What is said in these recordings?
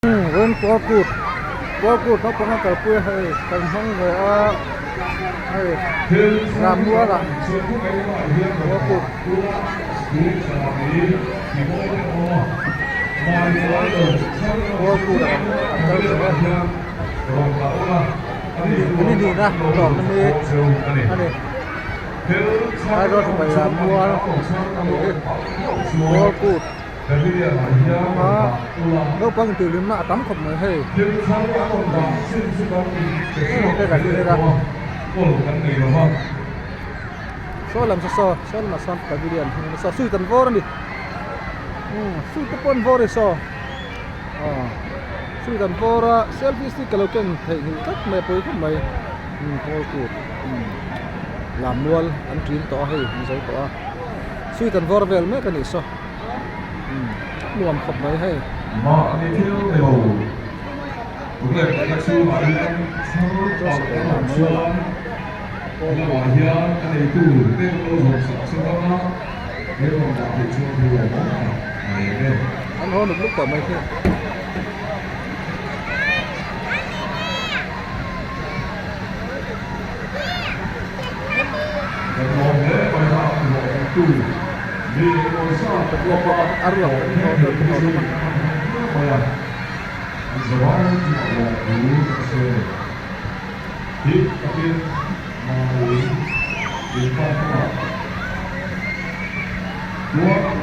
Rawn kual kut kual kut naupang a kalpui a hei kan hmang ve a hei Rammual ah kual kut kual kut ah an kal ve a ni hnihna tlawmna mi a ni Aizawl sipai Rammual a ni hi kual kut. A naupang intihhlimna a tam khawp mai hei te kan thlir a saw lam saw saw saw lamah sawn pavilion hi saw sweet an vawr a ni umm sweet te pawh an vawr a ni saw aw sweet an vawr a selfie stick ka lo ken theih nghilh tlat mai a pawi khawp mai umm hall kut umm lammual an ṭin tawh a hei an zo tawh a sweet an vawr vel mek a nih saw. Nuam khawp mai hei. Mahni thil ni lo leh ka chhungah hian thar palh kan awm chuan lamah hian a neitu te kan lo zawm sak chauh ang a, he rawn dah theih chuan thil lawmawm tak a ni e. An haw nuk nuk tawh mai khi. Kan lawm hle mai a, hlawhtling tu.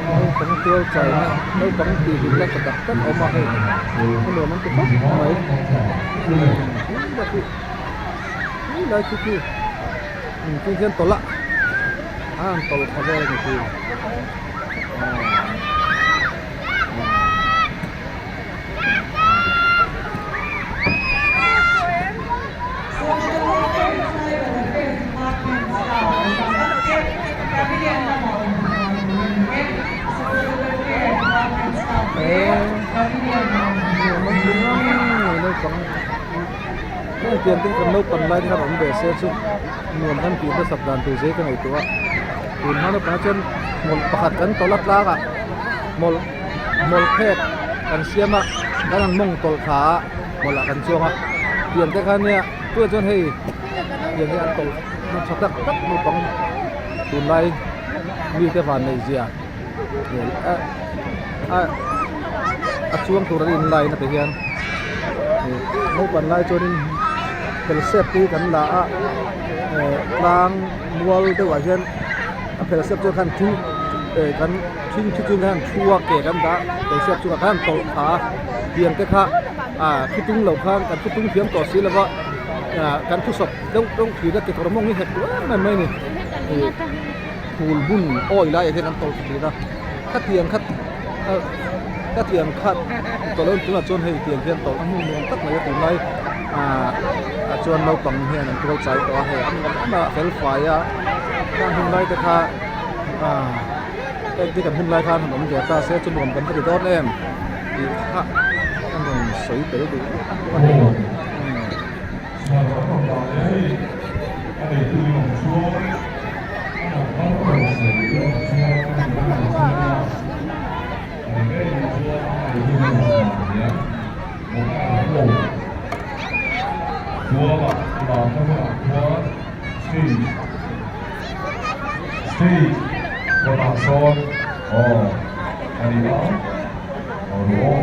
Naupang tual chaina naupang tih hlim la tha tak tak a awm a hei a nuam an ti khawp mai lai khi khi engtin hian tawlh a. A an tawlh kha vel a ni hi. Heng tiang te kan naupang lai te khan awm ve se chu. Nuam kan tih hmasak dan tur zai ka ngaihtuah a, tun hma naupangah chuan hmawlh pakhat kan tawlh a tlangah hmawlh hmawlh phek kan siam a kan han mawng tawlh thla a hmawlh ah kan chuang a tiang te kha nia tunah chuan hei tiang hi an tawlh hman tha tak tak naupang tunlai mite van neih zia a a a chuang tur an inline a ti hian naupang lai chuanin. Phel sep te hi kan la a eh tlang mual deuhah hian a phel sep chu khan thu eh kan thing thi chung khan thu a ke kan dah phel sep chungah khan tawlh thla a tiang te kha ah thu tung lo khan kan thu tung thiam tawh si lova ah kan thu sawp deuh deuh thin a kekawr mawng hi nghet duh em em mai a ni ih phul hmun awi laiah hian an tawlh thla thin a khatiang kha khatiang kha tawlh a tunah chuan hei tiang hian tawlh a hmun nuam tak mai a tunlai. Ahh ah chuan naupang hian an tual chai tawh a hei an nuam em a fel fai a khang hun lai te kha ahh engti kan hun lai khan han awm ve ta se chu nuam kan va ti dawn em tih kha ka rawn sawi tel duh a ni. Stage kawtah sawn aw a ni a aw ru aw.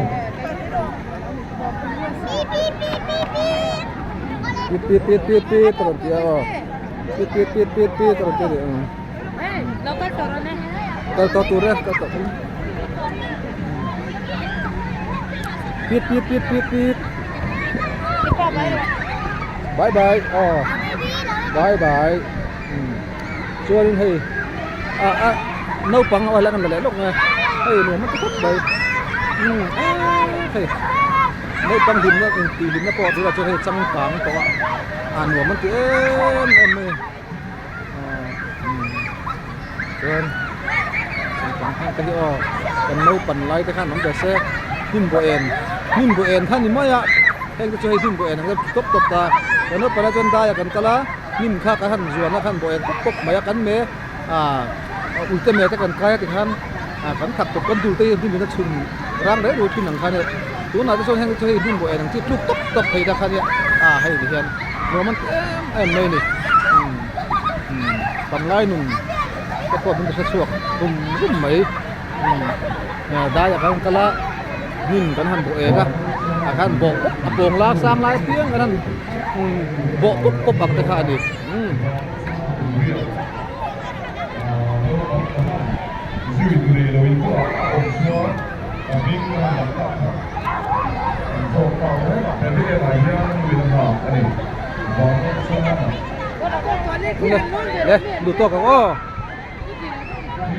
Pit pit pit pit pit a rawn ti a aw pit pit pit pit pit a rawn ti a ni ang. Kal tawh tur e kal tawh tur. Pit pit pit pit pit. Bye bye aw bye bye chuanin hei a a naupang aw helai kan la leh lawk nge hei nuam a ti khawp mai hei naupang hlimna intih hlimna pawh tunah chuan hei changkang tawh a a nuam an ti em em mai a ni. Chuan naupang heng te hi aw kan naupan lai te khan awm ve se hnim buah en hnim buah en kha ni mai a heng te chu hei hnim buah en ang deuh tawp tawp ta kan naupan lai chuan daiah kan kal a hnim kha kan han zuan a khan buah en tawp tawp mai a kan me ah uite me te kan kai a tikhan ah kan thak tawp kan dul te hi hnim in a chhun rang reng reng thin ang khan e. Tunah te chuan heng te chu hei hmun buai ang chi tluk tawp tawp thei ta kha nia a hei ti hian nuam an ti em em mai a ni umm umm panglai nun te pawh min ti hre chhuak rum rum mai umm daiah kan kal a hmun kan han bawh eng a ah khan bawh pawp a pawng lar sang lai apiang kan han umm bawh pawp pawp ang te kha a ni umm. Le duh tawk ang aw.